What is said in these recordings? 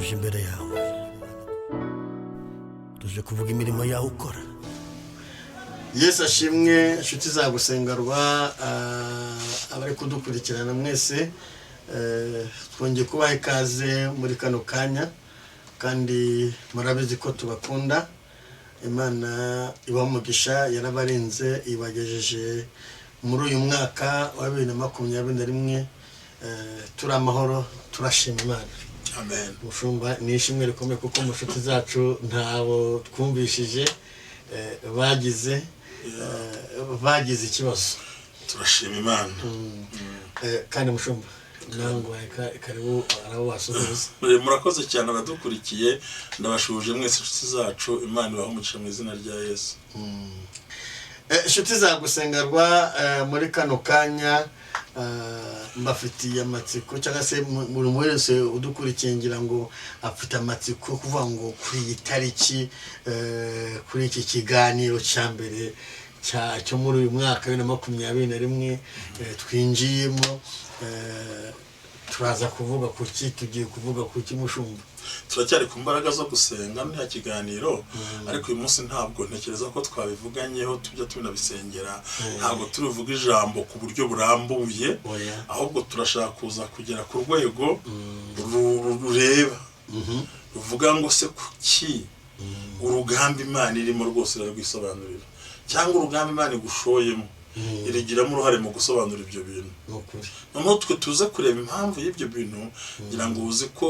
Tuje imbere yawe, tuje kuvuga imirimo yawe ukora. Yesu ashimwe. Inshuti za Gusengerwa, abari kudukurikirana mwese, twongeye kubaha ikaze muri kano kanya, kandi murabizi ko tubakunda. Imana ibaha umugisha, yarabarinze, ibagejeje muri uyu mwaka wa 2021 turi amahoro. Turashima Imana. Amen. Mushumba, ni ishimwe rikomeye kuko mu nshuti zacu ntabo twumvishije bagize ikibazo. Turashima Imana. Kandi mushumba, nawe ngo karibu, arabo wasuhuza. Murakoze cyane abadukurikiye, ndabashuhuje mwese inshuti zacu. Imana ibahe umugisha mu izina rya Yesu. Inshuti za Gusengerwa, muri kano kanya mbafitiye amatsiko, cyangwa se buri wese udukurikiye ngira ngo afite amatsiko kuvuga ngo kuri iyi tariki, kuri iki kiganiro cya mbere cyo muri uyu mwaka wa 2021 twinjiyemo, turaza kuvuga ku ki? Tugiye kuvuga ku ki, mushumba? Turacyari ku mbaraga zo gusenga, nta kiganiro, ariko uyu munsi ntabwo ntekereza ko twabivuganyeho tujya tunabisengera. Ntabwo turibuvuge ijambo ku buryo burambuye, Oya. ahubwo turashaka kuza kugera ku rwego rureba, ruvuga ngo: se kuki urugamba Imana irimo rwose irarwisobanurira, cyangwa urugamba Imana igushoyemo irigiramo uruhare mu gusobanura ibyo bintu? Ni ukuri. Noneho twe tuze kureba impamvu y'ibyo bintu. Ngira ngo uzi ko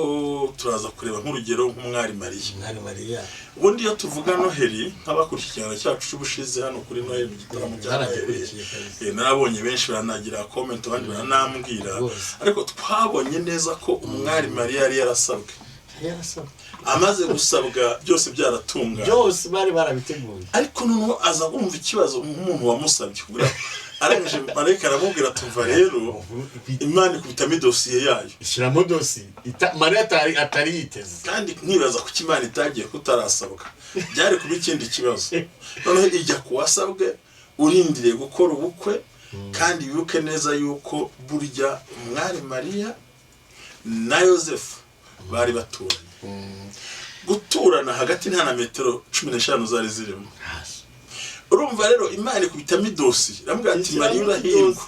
turaza kureba nk'urugero nk'umwari Mariya. Mwari Mariya. Ubundi iyo tuvuga Noheli, nk'abakurikiye ikiganiro cyacu cy'ubushize hano kuri Noheli, mu gitaramo cya Noheli, Baragikurikiye kabisa. Narabonye benshi baranagira comment, abandi baranambwira. Rwose. Ariko twabonye neza ko umwari Mariya yari yarasabwe. Yarasabwe. Amaze gusabwa, byose byaratunganye. Byose bari barabiteguye. Ariko noneho aza kumva ikibazo nk'umuntu wamusabye. Kubera arangije, marayika aramubwira: "Tuva rero." Imana ikubitamo idosiye yayo. Ishyiramo dosiye Mariya atari yiteze. Kandi nkibaza kuki Imana itagiye kutarasabwa, byari kuba ikindi kibazo. Noneho ijya ku wasabwe, urindiriye gukora ubukwe. Kandi wibuke neza yuko burya umwari Mariya na Yosefu bari baturanye. Guturana hagati nta na metero 15 zari zirimo. Urumva rero, Imana ikubitamo idosiye, iramubwira ati: "Mariya, urahirwa."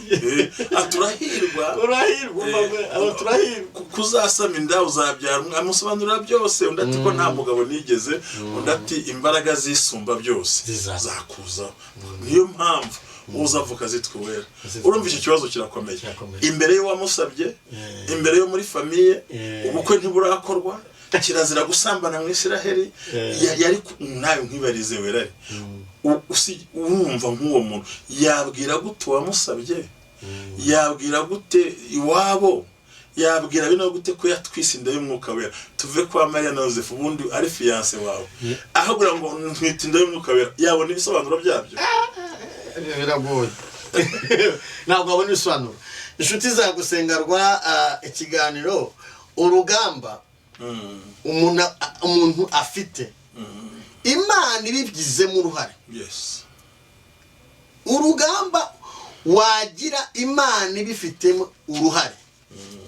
Ati: "Urahirwa." Urahirwa, mama, aba turahirwa. Kuzasama inda, uzabyara umwana. Amusobanurira byose. Undi ati: "Ko nta mugabo nigeze?" Undi ati: "Imbaraga zisumba byose Zizaza. zakuzaho, niyo mpamvu uzavuka zitwa uwera." Azitwa. Urumva icyo kibazo kirakomeye. Kirakomeye. Imbere y'uwamusabye, imbere yo muri famille, ubukwe ntiburakorwa, kirazira gusambana mu Isiraheli. Yari nawe nkwibarize, werare, urumva nk'uwo muntu yabwira gute uwamusabye? Yabwira gute iwabo? Yabwira bino gute ko yatwise inda y'Umwuka Wera? Tuve kwa Mariya na Yosefu, ubundi ari fiancé wawe, aho kugira ngo ntwite inda y'Umwuka Wera, yabona ibisobanuro byabyo? Biragoye, ntabwo wabona ibisobanuro. Inshuti za Gusengerwa, ikiganiro urugamba umuntu afite, Imana ibigizemo uruhare. Urugamba wagira, Imana ibifitemo uruhare,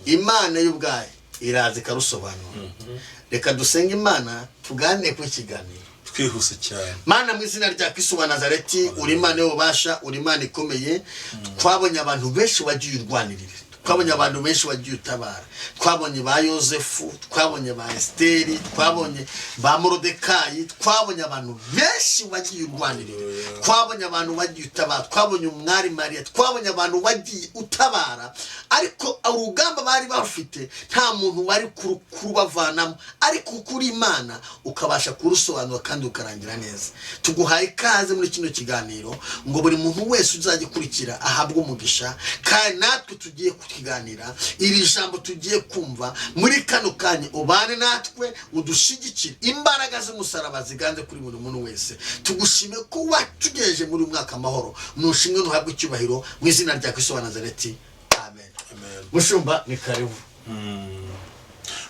Imana y'ubwayo iraza ikarusobanura. Reka dusenge Imana, tuganire kuri ikiganiro. Twihuse cyane. Mana, mu izina rya Kristo wa Nazareti, uri Imana y'ububasha, uri Imana ikomeye. Twabonye abantu benshi wagiye urwanirira, twabonye abantu benshi wagiye utabara. Twabonye ba Yosefu, twabonye ba Esiteri, twabonye ba Morodekayi, twabonye abantu benshi wagiye urwanirira, twabonye abantu wagiye utabara, twabonye umwari Mariya, twabonye abantu wagiye utabara. Ariko urugamba bari bafite nta muntu wari kurubavanamo, ariko kuri Imana ukabasha kurusobanura kandi ukarangira neza. Tuguhaye ikaze muri kino kiganiro ngo buri muntu wese uzajya ukurikira ahabwe umugisha, kandi natwe tugiye kukiganira, iri jambo tugiye kumva muri kano kanya, ubane natwe, udushyigikire, imbaraga z'umusaraba ziganze kuri buri muntu wese. Tugushime ko watugejeje muri uyu mwaka amahoro. Nushimwe, ntuhabwe icyubahiro mu izina rya Kristo wa Nazareti, amen. Amen. Mushumba, ni karibu.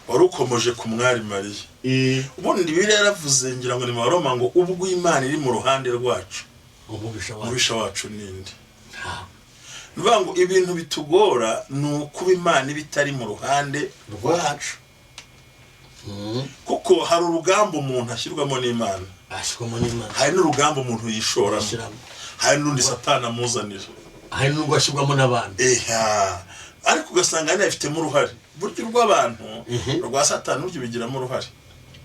Wari ukomoje ku mwari Mariya. Ubundi Bibiliya yaravuze, ngira ngo ni mu Baroma, ngo ubwo Imana iri mu ruhande rwacu, umubisha wacu umubisha wacu ninde? Ntawe. Ni ukuvuga ngo ibintu bitugora ni ukuba Imana iba itari mu ruhande rwacu. Kuko hari urugamba umuntu ashyirwamo n'Imana, ashyirwamo n'Imana, hari n'urugamba umuntu yishoramo, Yishoramo. hari n'undi Satani amuzanira, hari n'urwo ashyirwamo n'abantu. Eha, ariko ugasanga yanabifitemo uruhare. Burya urw'abantu, rwa Satani burya ubigiramo uruhare,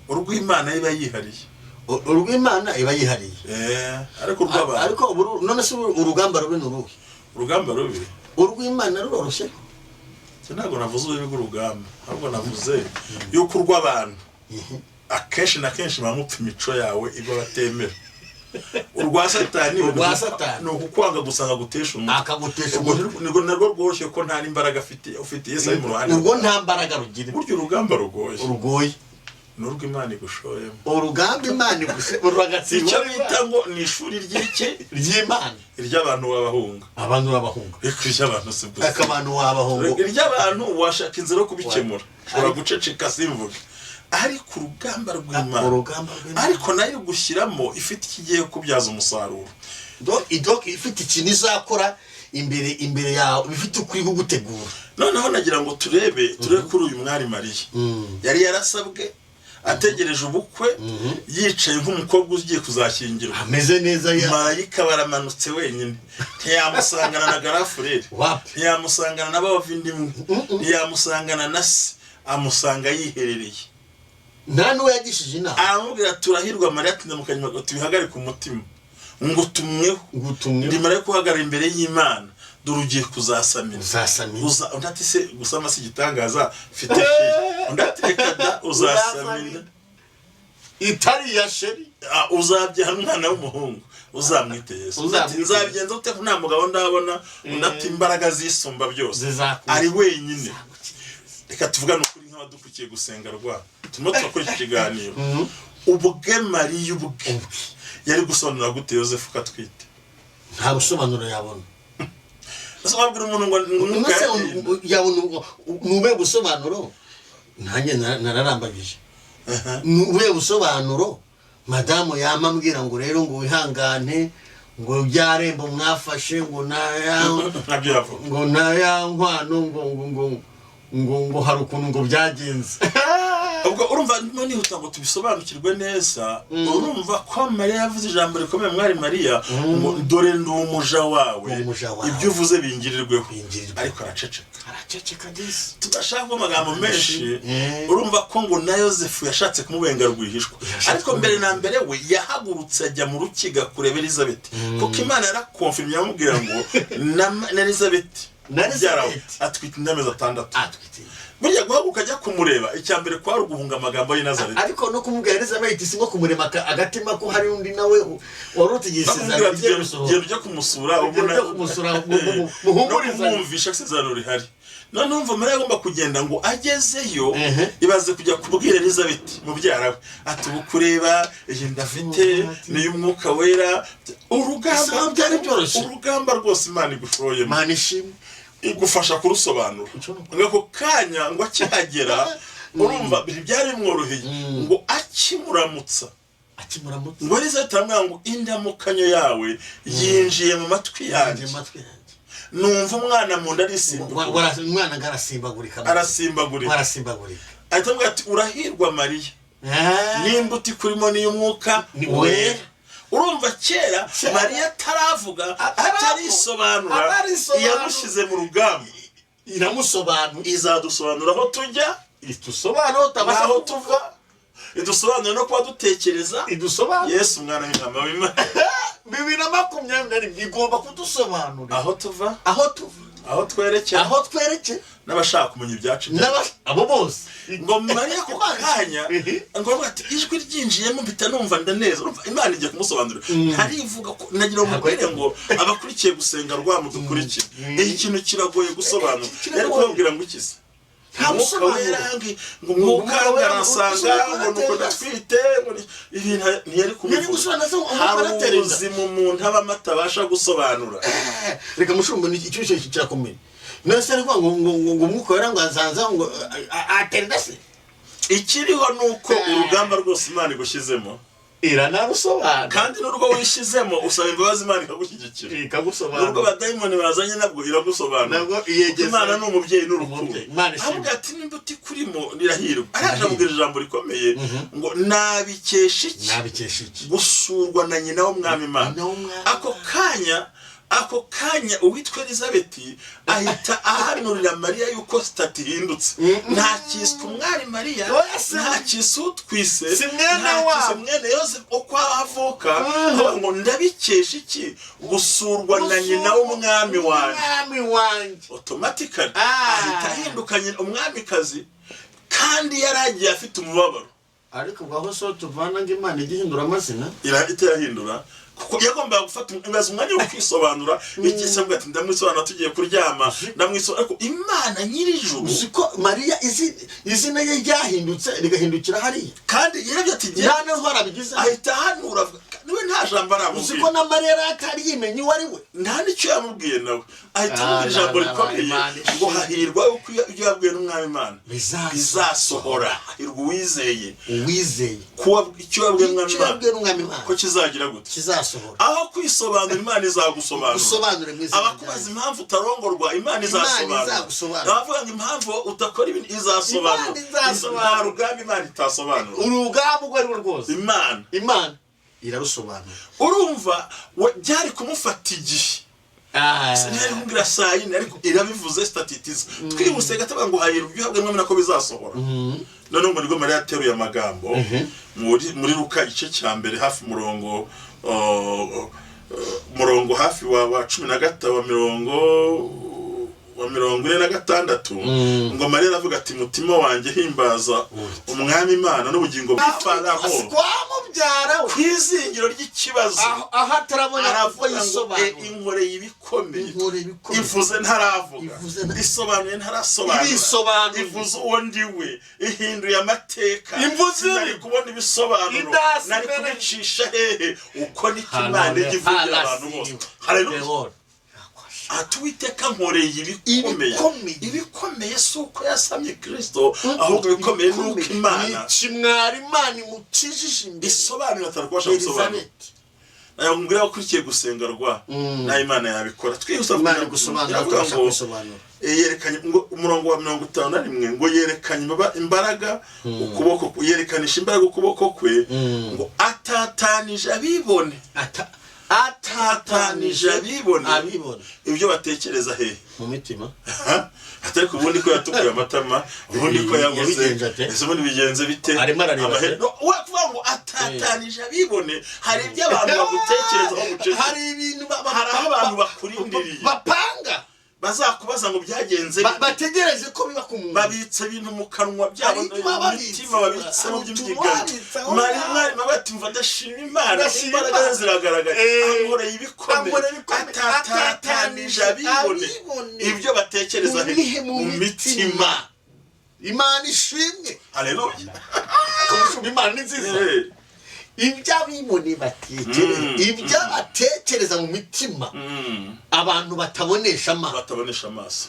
urw'Imana iba yihariye. Urw'Imana iba yihariye. Ariko urw'abantu. Ariko none se urugamba rubi ni uruhe? Urugamba rubi? Urw'Imana ruroroshye. Njye ntabwo navuze ububi bw'urugamba, ahubwo navuze yuko urw'abantu akenshi na kenshi baba mupfa imico yawe ibyo batemera. Urwa Satani Urwa Satani. ni ukukwanga gusa akagutesha umutwe. Akagutesha Ubwo umutwe. Nirwo narwo rworoshye ko nta n'imbaraga afite, ufite Yesu ari mu ruhande. Urwo nta mbaraga rugira. Burya urugamba rugoye rugoye ni urw'Imana igushoyemo. Urugamba Imana iguse uragatsindwa. Icyo bita ngo ni ishuri ry'iki? Ry'Imana. Iry'abantu wabahunga. Abantu babahunga. Ariko iry'abantu si bwo. Ariko abantu wabahunga. Iry'abantu washaka inzira yo kubikemura, ushobora guceceka simvuge, ariko urugamba rw'Imana, Urugamba rw'Imana, ariko nayo gushyiramo ifite icyo igiye kubyaza umusaruro. Donc ifite ikintu izakora imbere yawe, ifite ukuri kugutegura. Noneho nagira ngo turebe kuri uyu mwari Mariya. Yari yarasabwe, ategereje ubukwe, yicaye nk'umukobwa ugiye kuzashyingirwa, ameze neza ya marayika baramanutse wenyine, ntiyamusangana na garafureri, Wapi. ntiyamusangana na bavandimwe, ntiyamusangana na se, amusanga yiherereye. Nta n'uwo yagishije inama. Aramubwira: "Turahirwa Mariya." Ati: "Ndamukanya." Ngo tubihagarike umutima, ngo tumweho. Ngutumwe. Ndi marayika uhagarara imbere y'Imana, dore ugiye kuzasamira. Uzasamira. Uza. Undi ati: "Se gusama si igitangaza, mfite chéri." Undi ati: "Reka da, uzasamira." Itari iya chéri. Ah, uzabyara umwana w'umuhungu, uzamwite Yesu. Undi ati: Uzamwite. "Nzabigenza ute ko nta mugabo ndabona?" Undi ati: "Imbaraga zisumba byose." Zizakuza. Ari wenyine. Reka tuvugane ukuri nk'abadukurikiye gusenga rwa turimo turakora iki kiganiro. Ubwe Mariya ubwe yari gusobanura gute Yosefu ko atwite? Nta busobanuro yabona. Ese wabwira umuntu ngo umwuka Ese yateye? Yabona ni ubuhe busobanuro? Nanjye nararambagije. Ni ubuhe busobanuro madamu yama ambwira ngo rero ngo wihangane, ngo byarembo mwafashe, ngo naya Ntabyo yavuga. ngo naya nkwano, ngo hari ukuntu ngo byagenze. Ubwo urumva ndimo nihuta ngo tubisobanukirwe neza. Urumva ko Mariya yavuze ijambo rikomeye, mwari Mariya, ngo: "Dore ndi umuja wawe, Umuja wawe. ibyo uvuze bingirirweho." Bingirirweho. Ariko araceceka. Araceceka disi. Tudashaka amagambo menshi. Urumva ko ngo na Yosefu yashatse kumubenga rwihishwa, Yashatse. ariko mbere na mbere we yahagurutse ajya mu rukiga kureba Elizabeth, kuko Imana yarakonfirmye, yamubwira ngo na Elizabeth Na mubyara we Elizabeth. atwite inda amezi 6. Atwite. Burya guhaguruka ajya kumureba, icya mbere kwari uguhunga amagambo y'i Nazareti. Ariko no kumubwira Elizabeth si nko kumurema agatima ko hari undi nawe wari utegereje Bamubwira isezerano ati: rigiye "Genda, gusohora. genda ujye kumusura." Genda Ubona ujye kumusura, no muhumurizanye. kumwumvisha ko isezerano rihari. Noneho umva, Mariya agomba kugenda ngo agezeyo. Ibaze kujya kubwira Elizabeth mubyara we ati: "Ubu kureba iyi ndafite ni iy'Umwuka Wera." Urugamba Ese byari byoroshye? Urugamba rwose Imana igushoyemo, Imana ishimwe. igufasha kurusobanura. Ngo ako kanya ngo akihagera, urumva byari bimworoheye, ngo akimuramutsa, Akimuramutsa, ngo Elizabeth aramubwira ngo: "Indamukanyo yawe yinjiye mu matwi yanjye, yanjye, matwi yanjye, numva umwana mu nda arisimbuka." Umwana ngo arasimbagurika. Arasimbagurika. Arasimbagurika. Ahita amubwira ati: "Urahirwa Mariya, nimba utikurimo n'iy'Umwuka Ni Wera." wera. Urumva kera Kera. Mariya ataravuga, atarisobanura, Atarisobanura. iyamushyize mu rugamba Iramusobanura. Izadusobanura aho tujya Itusobanura utabasha n'aho tuva, idusobanura no kuba dutekereza. Idusobanura. Yesu umwana w'intama w'Imana. 2021 igomba kudusobanurira aho tuva, aho tuva, aho twerekera, aho twerekera, n'abashaka kumenya ibyacu. Abo bose. Ngo Mariya ako kanya ngo avuga ati: "Ijwi ryinjiyemo mpita numva ndaneza." Urumva Imana igiye kumusobanurira, ntarivuga ko nagira ngo mubwire ngo abakurikiye gusenga rwamudukurikiye, iki kintu kiragoye gusobanura. Kiragoye. Yari kubabwira ngo iki se? Nta Umwuka busobanuro. Wera, ngo umwuka Umwuka Wera, aransanga, ngo nuko ngo ndatwite, ngo ibintu ntiyari Ntiyari kubivuga. gusobanura se ngo umwuka Hari aratera inda? ubuzima umuntu abamo atabasha gusobanura. Reka mushumba, ni icyo cyo kirakomeye. None se ariko ngo Umwuka Wera ngo azanza ngo atera inda se? Ikiriho ni uko urugamba rwose Imana igushyizemo Iranarusobanura. Kandi n'urwo wishyizemo usaba imbabazi, Imana ikagushyigikira. N'urwo Ikagusobanura. Abadayimoni bazanye nabwo iragusobanura. Nabwo Kuko iyegeza. Imana ni umubyeyi n'urukundo. Umubyeyi. Imana ishimwe. Avuga ati nimba utikurimo nirahirwa, araje amubwira ijambo rikomeye ngo nabikesha iki Nabikesha iki gusurwa na nyina w'umwami Imana? Nyina w'umwami. Ako kanya uwitwa Elizabeth ahita ahanurira Mariya yuko status ihindutse. Nta kiswe umwari Mariya, Oya, si- nta kiswe utwise, Si mwene nta kiswe wabo. mwene Yosefu uko avuka. Avuga ngo ndabikesha iki gusurwa na nyina w'umwami wanjye? Umwami wanjye. Automatically Ah. ahita ahinduka nyina umwamikazi, kandi yari agiye afite umubabaro. Ariko ubwo aho so tuvana ngo Imana ijya ihindura amazina. Irahita yahindura, kuko yagombaga gufata ibaza umwanya wo kwisobanura. Iki se avuga ati ndamwisobanura tugiye kuryama, ndamwisobanura, ariko Imana nyir'ijuru. Uzi ko Mariya izina ye ryahindutse rigahindukira hariya? Kandi yarabyo ati Nta n'intwara abigize. Ahita ahanura avuga, niwe nta jambo Uzi aramubwira. ko na Mariya yari atari yimenye uwo ari we. Nta n'icyo yamubwiye, nawe ahita Ah, amubwira ijambo na, na, rikomeye Imana ngo ishimwe. hahirwa uko ibyo yabwiye n'umwami Imana Bizasohora. bizasohora, hahirwa uwizeye. Uwizeye. Kuba icyo yabwiye n'umwami Icyo Imana yabwiye n'umwami Imana ko kizagira gute? Kizasohora. Aho kwisobanura, Imana izagusobanura. Usobanure mu izina rya Abakubaza Yesu. impamvu utarongorwa, Imana izasobanura. Izagusobanura. Abavuga ngo impamvu utakora ibintu, izasobanura. Imana izasobanura. Nta rugamba Imana itasobanura. Urugamba urwo ari rwo rwose, Imana Imana irarusobanura. Urumva byari kumufata igihe, ntiyari kumbwira saa yine, ariko irabivuze statitiza. Twihuse gato, ngo hahirwa ibyo uhabwa n'umwami nako bizasohora. Noneho ngo nibwo Mariya yateruye amagambo muri Luka igice cya mbere, hafi umurongo hafi wa 13, wa 46, ngo Mariya aravuga ati mutima wanjye himbaza umwami Imana, n'ubugingo bw'Ifaraho Kwa mubyara we. Ku izingiro ry'ikibazo Aho atarabona uko aravuga ngo yisobanura. Inkoreye ibikomeye. Inkoreye ibikomeye. Ivuze ntaravuga. Ivuze Isobanuye ntarasobanura. Irisobanuye. Ivuze uwo ndi we, ihinduye amateka. Imvuze Nari kubona ibisobanuro, Idasi nari mbere. kubicisha hehe? Uko niko Imana ijya ivugira abantu bose. Haleluya! Ati Uwiteka nkoreye ibikomeye. Ibikomeye. Ibikomeye si uko yasamye Kristo, ahubwo ibikomeye ni uko Imana Ikimwara Imana imukijije imbere isobanura atarakubasha gusobanura. Elizabeth. Nawe mbwira abakurikiye gusenga rwa nawe Imana yabikora. Twihuse. Imana igusobanura iravuga utabasha ngo kwisobanura. Yerekanye ngo umurongo wa 51 ngo yerekanye imbaraga ukuboko yerekanisha imbaraga ukuboko kwe, ngo atatanije abibone. Atatanije abibone. Abibone. Ibyo batekereza hehe? Mu mitima. Atari ku ubundi ko yatukuye amatama, ubundi ko yabuze. Yabigenje ate? Ese ubundi bigenze bite? Arimo arareba ate? No, we kuvuga ngo atatanije abibone, hari ibyo abantu bagutekerezaho bucece. Hari ibintu Hari aho abantu bakurindiriye. Bapanga. Bazakubaza ngo byagenze bite? Bategereje ko biba ku muntu. Babitse ibintu mu kanwa byabo, Hari ibyo baba mu babitse. mitima babitsemo Hari utuntu by'imbyigano. babitse aho Mari ngaho. mwarimu bati mva ndashima Imana, Ndashima imbaraga ze Imana. ziragaragaye. Ankoreye ibikomeye. Ankoreye ibikomeye. Atatatanije abibone Abibone. ibyo batekereza Mu bihe mu mu mitima. mitima. Imana ishimwe. Haleluya! Kumushuma Imana ni nziza. Ibyo abibone batekereza, ibyo batekereza mu mitima, abantu batabonesha amaso, batabonesha amaso,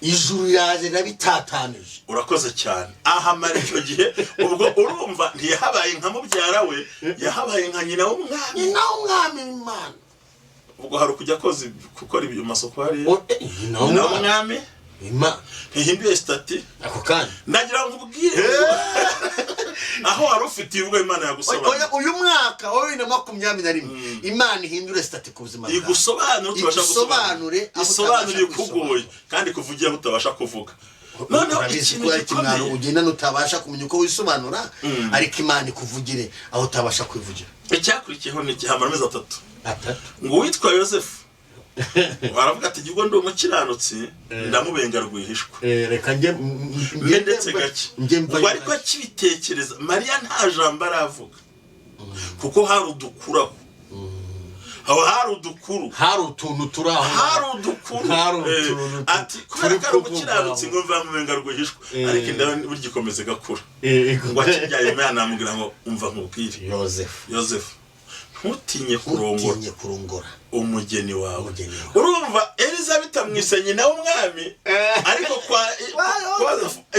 ijuru riraje rirabitatanije. Urakoze cyane. Ahamara icyo gihe, ubwo urumva ntiyahabaye nka mubyara we, yahabaye nka nyina w'umwami. Nyina w'umwami Imana. Ubwo hari ukujya koza gukora ibyo masoko hariya. Nyina Nyina w'umwami w'umwami Imana. Ntihinduye status. Ako kanya. Ndagira ngo ubwire aho wari ufite ibigo Imana yagusobanura. Oya, uyu mwaka wa 2021 Imana ihindure status ku buzima bwawe. Igusobanure utabasha gusobanura. Igusobanure aho Isobanure utabasha ikugoye, kandi kuvugira aho utabasha kuvuga. Noneho Urabizi ikintu ko ari ikimwaro gikomeye ugendana utabasha kumenya uko wisobanura, ariko Imana ikuvugire aho utabasha kwivugira. Icyakurikiyeho ni igihamara amezi 3. 3. Ngo uwitwa Yosefu baravuga ati igihugu ndi umukiranutsi, ndamubenga rwihishwa. Reka njye Mbe ndetse gake. Njye mva. Ngo ariko akibitekereza, Mariya nta jambo aravuga, kuko hari udukuraho, aho hari udukuru. Hari utuntu turi aho. Hari udukuru. Hari utuntu Ati kubera ko ari turi umukiranutsi, kuvugaho. ngo mvamubenga rwihishwa. Ariko inda burya ikomeza igakura. Ngo akibyaye, Imana amubwira ngo umva nkubwire. Yosefu. Yosefu, ntutinye kurongora Ntutinye kurongora umugeni wawe. Umugeni wawe. Urumva Elizabeth amwise nyina w'umwami, ariko kwa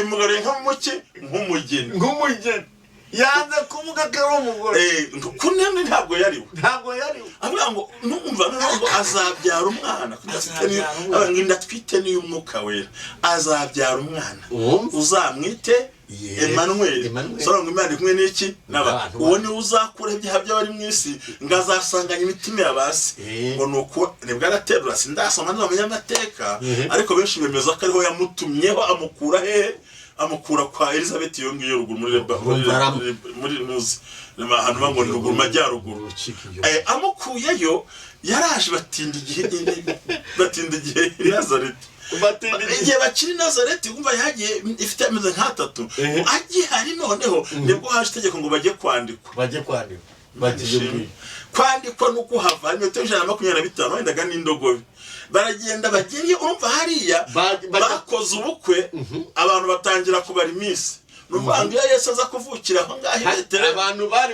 imugaruye nk'umuki, nk'umugeni. Nk'umugeni. Yanze kuvuga ko ari umugore. Kunene ntabwo yari we. Ntabwo yari we. Avuga ngo numva noneho ngo azabyara umwana. Azabyara umwana. Ngo inda atwite n'iy'umwuka wera, azabyara umwana, Wumva? uzamwite Yes. Emmanuel. Emmanuel. Sobanura ngo Imana iri kumwe n'iki? N'abantu. N'abantu. Uwo niwe uzakura ibyaha by'abari mu isi, ngo azasanganya imitima y'abasi. Ngo ni uko nibwo araterura, sindasoma ntibamenya amateka, ariko benshi bemeza ko ariho yamutumyeho, amukura hehe? Amukura kwa Elizabeth iyo ngiyo ruguru muri Urumva muri nuzi ahantu bango ni ruguru, majyaruguru. Urukiko ibyo. Amukuyeyo yaraje, batinda igihe i Nazareti. Batinda igihe. Igihe bakiri i Nazareti, wumva yagiye ifite amezi nk'atatu agihari, noneho nibwo haje itegeko ngo bajye kwandikwa. Bajye kwandikwa, bagiye Ishimwe. bwira. Kwandikwa ni ukuhava metero 125, wendaga n'indogobe, baragenda bageriye, urumva hariya bakoze ubukwe, abantu batangira kubara iminsi. Ni ukuvuga ngo iyo Yesu aza kuvukira aho ngaho i Betelehemu, Abantu bari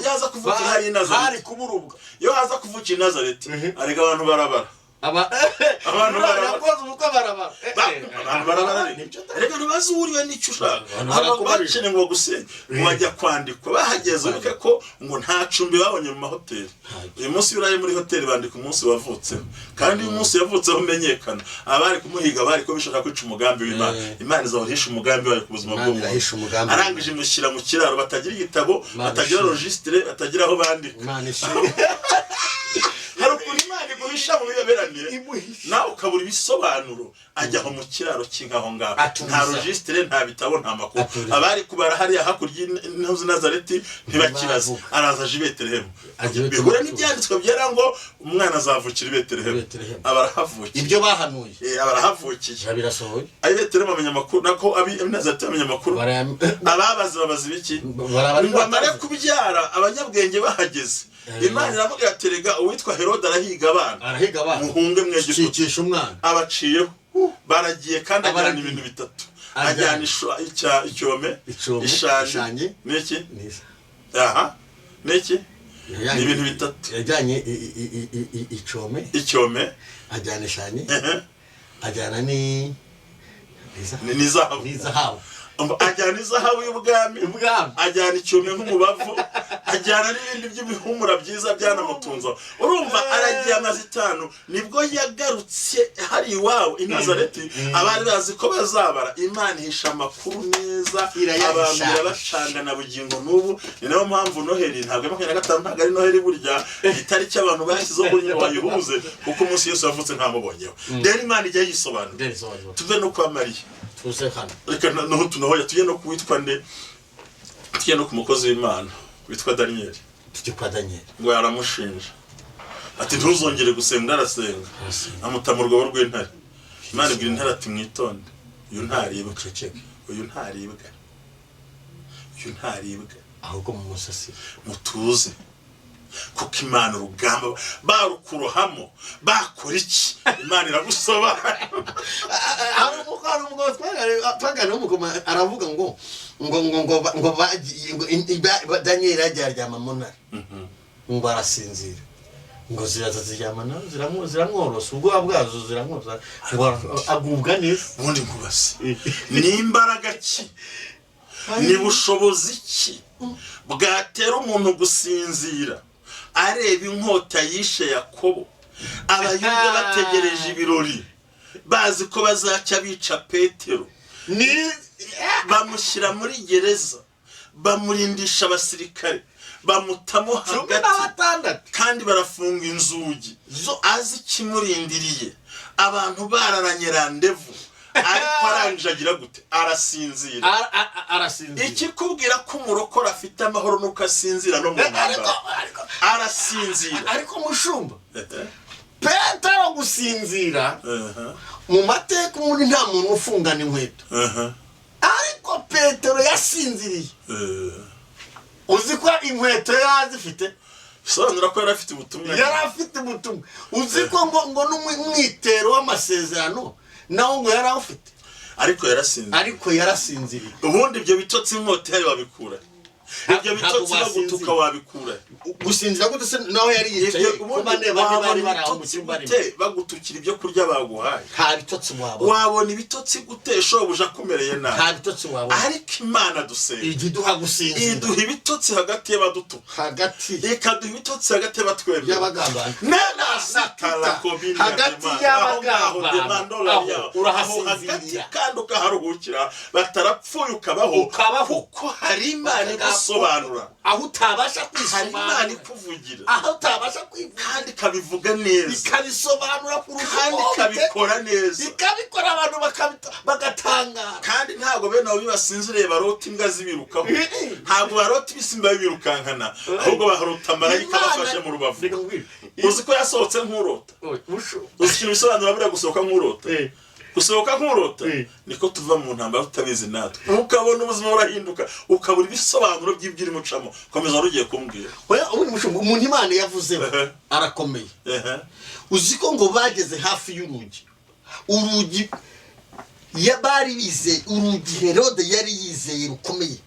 yaza kuvukira hariya i Nazareti. Hari kuburubwa. Iyo haza kuvukira i Nazareti, arega abantu barabara. Abantu barabara. Yakoze ubukwe barabara. Abantu barabara, reka ntibazi uwo uriwe n'icyo ushaka. Abantu Abantu barakubarira. bakeneye ngo bagusenye, ngo bajya kwandikwa. Bahageze, wibuke ko ngo nta cumbi babonye mu mahoteli. Uyu munsi iyo uraye muri hoteli bandika umunsi wavutseho, kandi iyo umunsi yavutseho umenyekana, abari kumuhiga bari ko bishaka kwica umugambi w'Imana. Imana izahora ihisha umugambi wayo ku buzima Imana bw'umuntu. irahisha umugambi. Arangije imushyira mu kiraro, batagira igitabo, Imana batagira ishimwe. registre, batagira aho bandika. Imana ishimwe. Hari ukuntu Imana iguhisha mu biyoberanire, Imuhisha. nawe ukabura ibisobanuro. Ajya aho mu kiraro cy'inka aho ngaho, Aturiza. nta registre, nta bitabo, nta makuru. Aturiza. Abari kubara hariya hakurya y'intuzi Nazareti ntibakibaza. Ntibavuga. Araza aje i Betelehemu, Ajya i Betelehemu. bihure n'ibyanditswe byera ngo umwana azavukira i Betelehemu. Betelehemu. Aba arahavukiye. Ibyo bahanuye. Aba arahavukiye. Biba birasohoye. Abi Betelehemu bamenya amakuru, nako abi Nazareti bamenya amakuru. Ababazi babaza ibiki? Baraba Ngo amare kubyara, abanyabwenge bahageze, Imana iravuga ati: "Rega uwitwa Herode arahiga abana." Arahiga abana. "Muhunge mwegiputa." Cikisha umwana. Abaciyeho, baragiye, kandi ajyana Abaragiye. ibintu bitatu. Ajyana. Ajyana icyome, Icyome, ishangi ishangi. n'iki? Neza. Aha, n'iki? Ni ibintu bitatu. Yajyanye icome. Icyome. Ajyana ishangi, ajyana Ni izahabu. N'izahabu. Ajyana izahabu y'ubwami. Ubwami. Ajyana icyome nk'umubavu, ajyana n'ibindi by'ibihumura byiza byanamutunze. Urumva aragiye, amaze 5 nibwo yagarutse hari iwabo i Nazareti. Abari bazi ko bazabara, Imana ihisha amakuru neza. Irayahisha. Abantu irabacanga na bugingo n'ubu. Ni nayo mpamvu Noheli ntabwo ari 25, ntabwo ari Noheli burya, itariki abantu bashyizeho kuri ngo bayihuze, kuko umunsi Yesu yavutse ntamubonyeho. Rero Imana ijya yisobanura. Tuve no kwa Mariya. Tuze hano. Reka noneho tunahoya, tujye no kuwitwa nde, tujye no ku mukozi w'Imana witwa Daniyeli. Tujye kwa Daniyeli. Ngo yaramushinja ati: "Ntuzongere gusenga." Arasenga. Arasenga. Amuta mu rwobo rw'intare. Imana ibwira intare ati: "Mwitonde, uyu ntaribwa." Uceceke. "Uyu ntaribwa, uyu ntaribwa." Ahubwo mu musasiro. Mutuze, kuko Imana urugamba barukurohamo bakora iki, Imana iragusobanura. Hari umugabo twaganiriye w'umugabo, aravuga ngo bagiye ngo Daniyeli yagiye aryama mu ntare, ngo arasinzira, ngo ziraza ziryama nawe, ziramworosa ubwoba bwazo, ziramworosa, ngo agubwa neza. Ubundi nkubaze: ni imbaraga ki, ni bushobozi ki bwatera umuntu gusinzira areba inkota yishe Yakobo, Abayuda bategereje ibirori, bazi ko bazacya bica Petero, ni bamushyira muri gereza, bamurindisha abasirikare, bamutamo cumi na hagati, batandatu, kandi barafunga inzugi, zo azi ikimurindiriye, abantu bararanye randevu, ariko arangije agira gute? Arasinzira. Arasinzira. Ikikubwira ko umurokore afite amahoro nuko asinzira no mu Ariko ntambara. Ariko Arasinzira. Ariko mushumba, Petero gusinzira, mu mateka ubundi nta muntu ufungana inkweto, ariko Petero yasinziriye. Uzi ko inkweto yari azifite? Bisobanura ko yari afite ubutumwa. Yari afite ubutumwa. Uzi ko ngo n'umwitero w'amasezerano nawo ngo yari awufite? Ariko yarasinziriye. Ariko yarasinziriye. Ubundi ibyo bitotsi inkota yayo babikura Ibyo Ntabwo bitotsi bagutuka wasinzira. wabikura? Gusinzira gute se naho yari yicaye? Ibyo Ko ubundi bane bane bari wabona bari aho mu ibitotsi cyumba gute rimwe. bagutukira ibyo kurya baguhaye? Nta bitotsi wabona. Wabona ibitotsi gute shobuja akumereye nabi? Nta bitotsi wabona. Ariko Imana dusenga Ijya iduha gusinzira. iduha ibitotsi hagati y'abadutuka, Hagati ikaduha ibitotsi hagati y'abatwemera y'abagambana. Hagati Hagati y'abagambana aho urahasinzirira urahasinzirira. Kandi ukaharuhukira, batarapfuye ukabaho. Ukabaho. Kuko hari Imana igusobanura. Aho utabasha Hari Imana kwisobanura. ikuvugira. Aho utabasha kwivuga. Kandi ikabivuga neza. Ikabisobanura kurusha Kandi uko ikabikora neza. Ikabikora, abantu bagatangara. Kandi ntabwo bene abo basinziriye barota imbwa zibirukaho, ntabwo barota ibisimba bibirukankana, ahubwo barota marayika bafashe mu rubavu. Reka nkubwire. Uzi ko yasohotse nk'urota? Oye, usho. Uzi ikintu bisobanura buriya gusohoka nk'urota? Gusohoka nk'urota niko tuva mu ntambara tutabizi natwe, ukabona ubuzima burahinduka, ukabura ibisobanuro by'ibyo urimo ucamo. Komeza, wari ugiye kumbwira. Oya, ubundi mushumba, umuntu Imana yavuzeho arakomeye. Uzi ko ngo bageze hafi y'urugi, urugi bari bizeye, urugi Herode yari yizeye rukomeye,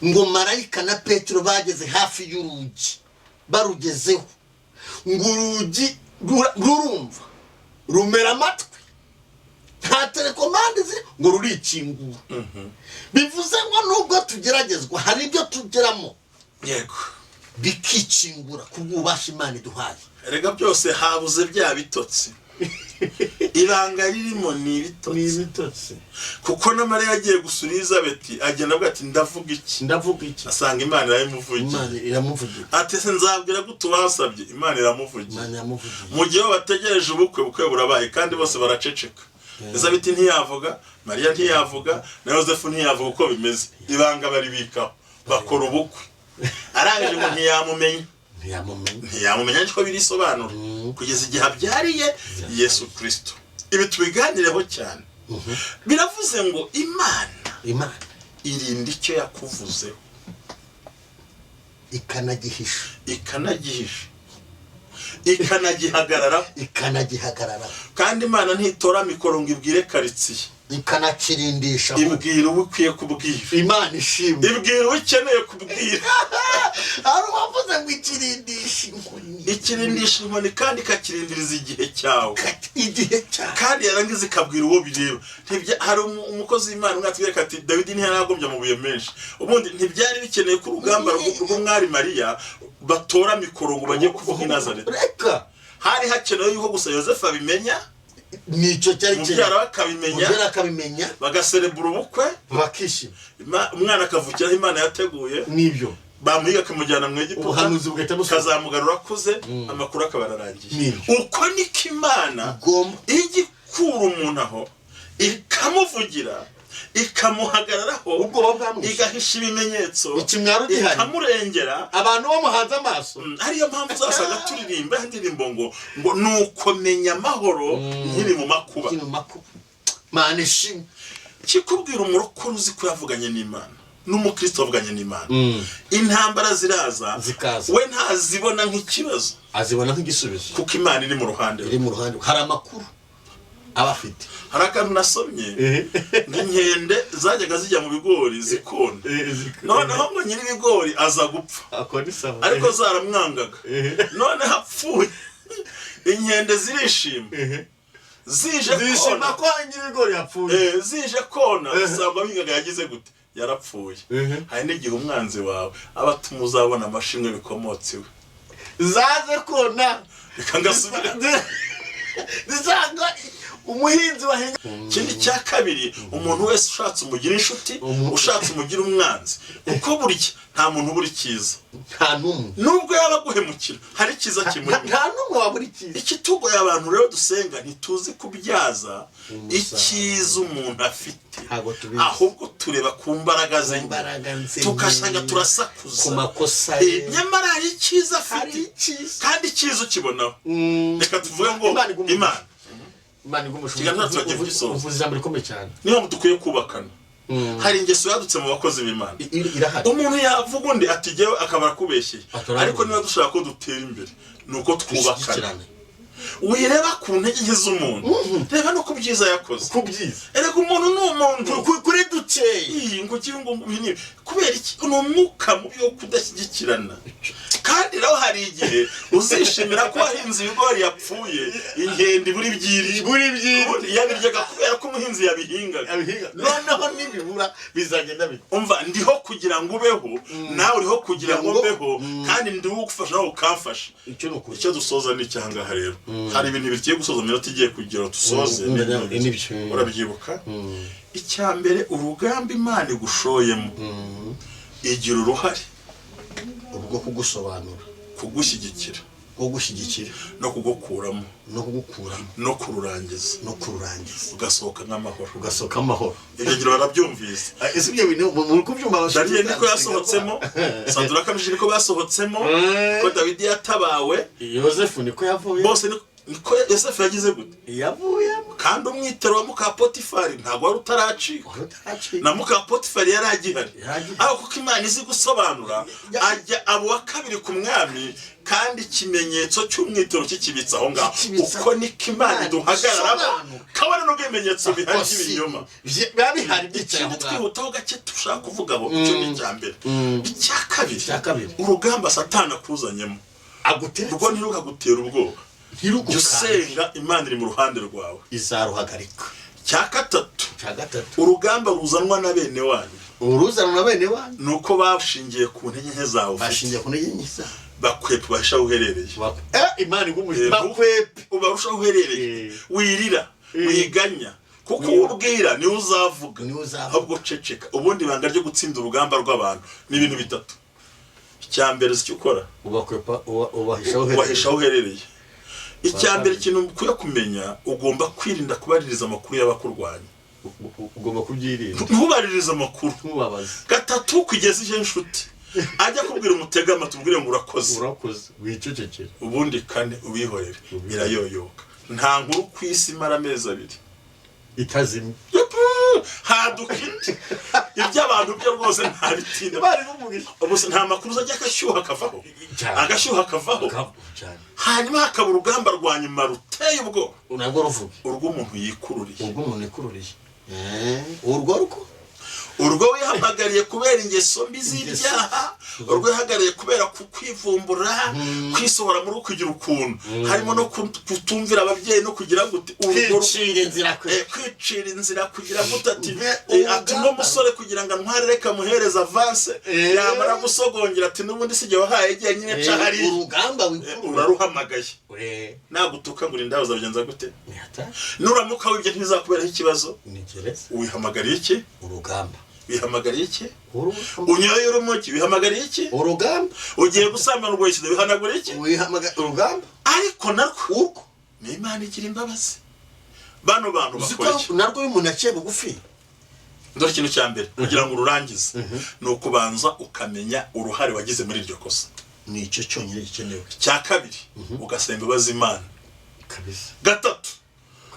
ngo marayika na Petero bageze hafi y'urugi, barugezeho ngo urugi rurumva, rumera amatwi, nta télécommande ziri, ngo rurikingura. Bivuze ngo nubwo tugeragezwa, hari ibyo tugeramo bikikingura kubw'ububasha Imana iduhaye. Erega byose habuze bya bitotsi. Ibanga ririmo ni ibitotsi. Ibitotsi. Kuko na Mariya agiye gusura Elizabeth, agenda avuga ati: "Ndavuga iki?" Ndavuga iki? Asanga Imana irabimuvugira. Imana iramuvugira. Ati: "Se nzabwira gute ubasabye?" Imana iramuvugira. Imana iramuvugira. Mu gihe bategereje ubukwe, ubukwe burabaye kandi bose baraceceka. Elizabeth ntiyavuga, Mariya ntiyavuga, na Yosefu ntiyavuga uko bimeze. Ibanga baribikaho, bakora ubukwe. Arangije ngo ntiyamumenya. Ntiyamumenya. Ntiyamumenya, ariko birisobanura kugeza igihe abyariye Yesu Kirisito. Ibi tubiganireho cyane. Biravuze ngo Imana Imana irinda icyo yakuvuzeho. Ikanagihisha. Ikanagihisha, ikanagihagararaho. Ikanagihagararaho. Kandi Imana ntitora mikoro ngo ibwire karitsiye. Ikanakirindisha. Ibwira uwo ikwiye kubwira. Imana ishimwe. Ibwira uwo ikeneye kubwira. Hari uwavuze ngo ikirindisha inkoni. Ikirindisha inkoni kandi ikakirindiriza igihe cyawe. Igihe cyawe. Kandi yarangiza ikabwira uwo bireba. Hari umukozi w'Imana umwe atwereka ati: "Dawidi ntiyaragombye amabuye menshi." Ubundi ntibyari bikeneye ko urugamba rw'umwari Mariya batora mikoro ngo bajye kuvuga i Nazareti. Reka. Hari hakenewe yuko gusa Yosefu abimenya. Nicyo cyari. Umubyara we akabimenya. Umubyara akabimenya. Bagaserebura ubukwe. Bakishima. Umwana akavukiraho Imana yateguye. Nibyo. Bamuhiga akamujyana mu Egiputa. Ubuhanuzi bugahita busohoka. Kazamugarura akuze, amakuru akaba ararangiye. Nibyo. Uko niko Imana Igomba ijya ikura umuntu aho, ikamuvugira, ikamuhagararaho. Ubwoba bwamwishe. Igahisha ibimenyetso. Ikimwaro gihari. Ikamurengera. Abantu bamuhanze amaso. Ariyo mpamvu uzasanga turirimba ya ndirimbo ngo nuko menya amahoro nkiri mu makuba. Kino makuba, Mana ishimwe. Kikubwira umurokore uzi ko yavuganye n'Imana n'umukristo wavuganye n'Imana, intambara ziraza, Zikaza. we ntazibona nk'ikibazo. Azibona nk'igisubizo. Kuko Imana iri mu ruhande rwe. Iri mu ruhande, hari amakuru aba afite. Hari akantu nasomye nk'inkende zajyaga zijya mu bigori zikona, noneho ngo nyir'ibigori aza gupfa. Ako ni sawa. Ariko zaramwangaga. Noneho apfuye, inkende zirishima, zije Zishima kona. ko nyir'ibigori yapfuye. Zije kona, usanga bigaga yagize gute? Yarapfuye. Hari n'igihe umwanzi wawe aba atuma uzabona amashimwe bikomotse iwe. Zaze kona. Reka ngasubire. Zisanga umuhinzi wahinga. Ikindi cya kabiri, umuntu wese ushatse umugira inshuti, ushatse umugira umwanzi, kuko burya nta muntu ubura icyiza. Nta n'umwe. Nubwo yaba aguhemukira, hari icyiza kimurimo. Nta n'umwe wabura icyiza. Ikitugoye abantu rero dusenga, ntituzi kubyaza icyiza umuntu afite. Ntabwo tubizi. Ahubwo tureba ku mbaraga ze, Imbaraga nze tugasanga turasakuza ku makosa ye. Nyamara hari icyiza Hari afite. icyiza. Kandi icyiza ukibonaho. Reka tuvuge ngo Imana iguhe umugisha. Imana Imana iguhe umugisha. Ikiganiro turagiye kugisoza. Uvuze ijambo rikomeye cyane. Niyo mpamvu dukwiye kubakana. Hari ingeso yadutse mu bakozi b'Imana. Irahari. Umuntu yavuga undi ati jyewe, akaba arakubeshyeye. Ataravuga. Ariko niba dushaka ko dutera imbere, ni uko twubakana. Dushyigikirane. Wireba ku ntege nke z'umuntu, reba no ku byiza yakoze. Ku byiza. Erega umuntu ni umuntu. Kuri dukeya. Iyi ngo ugiye ngo ibi ni Kubera iki? Ni umwuka mubi wo kudashyigikirana. Kandi nawe hari igihe uzishimira ko wahinze ibigori yapfuye, inkende ibura ibyiryo. Buri byiri. Ubundi yabiryaga kubera ko umuhinzi yabihingaga. Noneho nibibura bizagenda bite? Umva, ndiho kugira ngo ubeho, nawe uriho kugira ngo Ngo- mbeho, kandi ndiho ugufasha nawe ukamfasha. Icyo ni ukuri. Icyo dusoza ni icyangaha rero, hari ibintu bigiye gusoza mu minota igiye kugira ngo dusoze. Nibyo. Urabyibuka, icya mbere, urugamba Imana igushoyemo igira uruhare ubwo kugusobanura, kugushyigikira, bwo gushyigikira, no kugukuramo, no kugukuramo, no kururangiza, no kururangiza, ugasohoka n'amahoro. Ugasohoka amahoro. Ibyo ngira barabyumvise. Ese ibyo bintu muri kubyumva? Daniyeli niko yasohotsemo, Saduraka niko basohotsemo, ko Dawidi yatabawe. Yosefu niko yavuye. Bose niko Yosefu yagize gute? Yavuyemo. Kandi umwitero wa muka Potifari ntabwo wari utaracika. Wari utaracika. Na muka Potifari yari agihari. Yari agihari. Ariko kuko Imana izi gusobanura, ajya aba uwa kabiri ku mwami, kandi ikimenyetso cy'umwitero kikibitse aho ngaho. Kikibitse. Uko niko Imana iduhagararamo, Isobanura. kabone n'ubwo ibimenyetso bihari by'ibinyoma Biba bihari byicaye Ikindi aho ngaho. twihutaho gake dushaka kuvugaho, icyo ni icya mbere. Icya kabiri, Icya kabiri. urugamba Satani akuzanyemo, Aguteretse, urwo ntirukagutera ubwoba. Jya ntirugukange. usenga, Imana iri mu ruhande rwawe. Izaruhagarika. Icya gatatu, Icya gatatu, urugamba ruzanwa na bene wanyu, uruzanwa na bene wanyu, ni uko bashingiye ku ntege nke zawe ufite. Bashingiye ku ntege nke zabo. Bakwepa, ubahisha aho uherereye. Imana igumuje. Bakwepe, ubarusha aho uherereye. Wirira, wiganya, kuko uwo ubwira niwe uzavuga. Niwe uzavuga. Ahubwo ceceka. Ubundi ibanga ryo gutsinda urugamba rw'abantu ni ibintu bitatu. Icya mbere, uzi icyo ukora? Ubakwepa, ubahisha aho uherereye. Ubahisha aho uherereye. Icya mbere, ikintu ukwiye kumenya, ugomba kwirinda kubaririza amakuru y'abakurwanya. Ugomba kubyirinda. Ntubaririze amakuru. Ntubabaze. Gatatu, kugeza ihe inshuti ajya kubwira umutega amatwi, ubwire ngo urakoze. Urakoze, wicecekere. Ubundi kane, ubihorere, birayoyoka. Nta nkuru ku isi imara amezi 2 itazimye. Yupu! Haduka indi. Iby'abantu byo rwose ntabitinda. Imana igumugisha. Ubu nta makuru uzajya, agashyuha akavaho. Cyane. Agashyuha akavaho. Cyane. Hanyuma hakaba urugamba rwa nyuma ruteye ubwoba, Nabwo ruvuge. urw'umuntu yikururiye. Ubwo umuntu yikururiye, urwo ruko Urwo wihamagariye kubera ingeso mbi z'ibyaha, urwo wihamagariye kubera kwivumbura, kwisohora muri kugira ukuntu, harimo no kutumvira ababyeyi no kugira gute, urwo Kwicira inzira kwe. Kwicira inzira, kugira gute, ati ati Urugamba. Uno musore kugira ngo antware, reka muhereze avance. Yamara gusogongera, ati n'ubundi si jye wahaye jyenyine, ca hariya. Urugamba wikururiye. Uraruhamagaye. Nagutuka ngo urinde, uzabigenza gute? Nuramuka wibye ntibizakuberaho ikibazo? Ni gereza. Wihamagariye iki? Urugamba. Wihamagariye iki? Urugamba. Unyoye urumogi, wihamagariye iki? Urugamba. Ugiye gusambana, urwaye sida, wihanagura iki? Wihamagara urugamba. Ariko narwo Urwo ni Imana igira imbabazi. Bano bantu Uzi bakora iki? ko narwo iyo umuntu aciye bugufi. Dore ikintu cya mbere kugira ngo ururangize ni ukubanza ukamenya uruhare wagize muri iryo kosa. Ni icyo cyonyine gikenewe. Icya kabiri, ugasenga imbabazi Imana. Kabisa. Gatatu,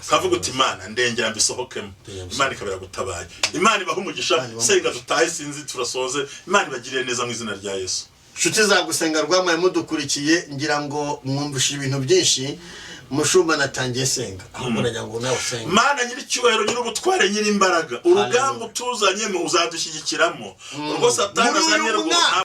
kavuga uti: "Imana ndengera mbisohokemo." Ndengera. Imana ikaba iragutabaye. Imana ibaha umugisha. Imana ibahe. Senga dutahe, sinzi turasoze. Imana ibagirire neza mu izina rya Yesu. Inshuti za Gusenga rwamaye mudukurikiye, ngira ngo mwumvise ibintu byinshi. Mushumba natangiye senga, ahubwo nagira ngo nawe usenge. Mana nyir'icyubahiro, nyir'ubutware, nyir'imbaraga, urugamba utuzanyemo uzadushyigikiramo, urwo Satani Muri uyu azanye rwo mwaka.